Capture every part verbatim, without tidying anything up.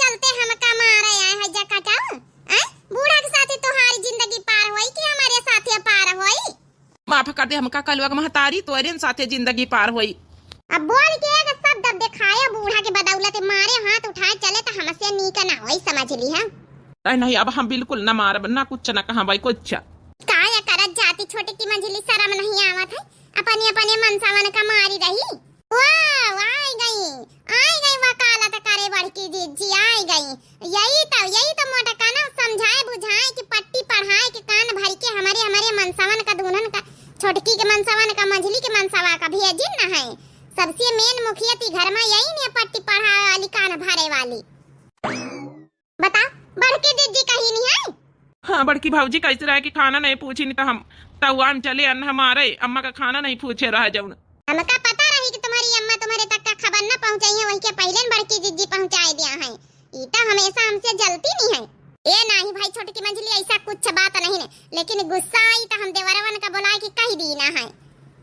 चलते हमका मारे आए है जकटाऊ? आए? बूढ़ा के साथे तोहारी जिंदगी पार होई कि हमरे साथे पार होई? माफ कर दे हमका कलुआ के महतारी, तोरे साथे जिंदगी पार होई। अब बोल के एक शब्द अब देखाए बूढ़ा के बदौलत मारे हाथ उठाए चले त हमसे नीक ना होई, समझ ली है। अरे नहीं, अब हम बिल्कुल ना मारब, ना कुछ ना कहबै कुछ। काया करत जाती छोटकी मंझली, शर्म नहीं आवत है? अपने अपने मनसवन का मारी रही। ओ, आई गई, आई गई वकालत करे बड़की जिज्जी, आई गई। यही तो, यही तो मोटका ना समझाए बुझाए कि पट्टी पढ़ाए के कान भर के हमरे, हमरे मनसवन का दुन्हन का, छोटकी के मनसवन का, मंझली के मनसवा का भेजिन न है। सबसे मेन मुखिया ती घर में यही ने पट्टी पढ़ाए वाली, कान भरे वाली। बता, बड़की जिज्जी कहीं नहीं है? हाँ, बड़की भौजी कैसे रहे कि खाना नहीं पूछी, नहीं तो हम तवान चले अन्न हमारे अम्मा का खाना नहीं पूछे रहा जौन। हमका पता रही कि तुम्हारी अम्मा तुम्हारे तक का खबर न पहुँचाई है, वही के पहले न बड़की जिज्जी पहुँचाए दिया है। ई तो हमेशा हमसे जलती नहीं है। ए नाही भाई, छोटकी मंझली ऐसा कुछ बात नहीं है, लेकिन गुस्सा आई तो हम देवरवन का बुलाए कि कह दी ना है,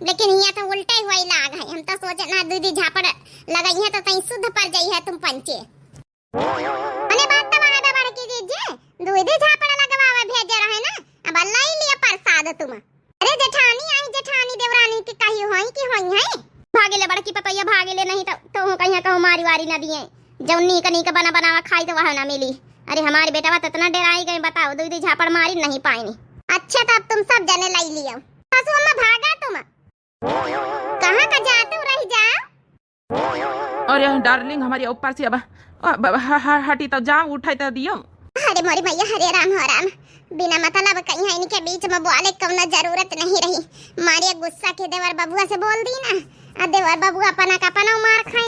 लेकिन यहाँ तो उल्टे हुए लाग है। हम तो सोचे ना दीदी झापड़ लगाई है तो तई शुद्ध पर जाई है तुम पंचे। अने बात तो वहाँ बे बड़की जिज्जी, दीदी झापड़ लगवावे भेजे रहे ना, अब लाई लिया प्रसाद तुम। अरे जेठानी आई, जेठानी देवरानी के कही होई कि होई है। भागे ले बड़की पतोइया, भागे ले, नहीं तो, तो कहीं कहूँ मारी वारी ना दिए। जौन नीक नीक बना बनावा खाई तो वह ना मिली। अरे हमारे बेटवा तो इतना डेराई गए, बताओ, दीदी झापड़ मारी नहीं पाइनी। अच्छा, तो अब तुम सब जने लाई लियो। सासू अम्मा भागा तुम। कहाँ का जातू रह जाओ? अरे डार्लिंग, हमारे ऊपर से अब, अब ह-, ह-, हटी तो जाओ, उठाई तो दियो। अरे मोरी मैया, हरे राम हो राम, बिना मतलब कहीं है इनके बीच में बोले कौनो जरूरत नहीं रही। मारे गुस्सा के देवर बबुआ से बोल दी ना, आ देवर बबुआ अपना का अपना मार खाए।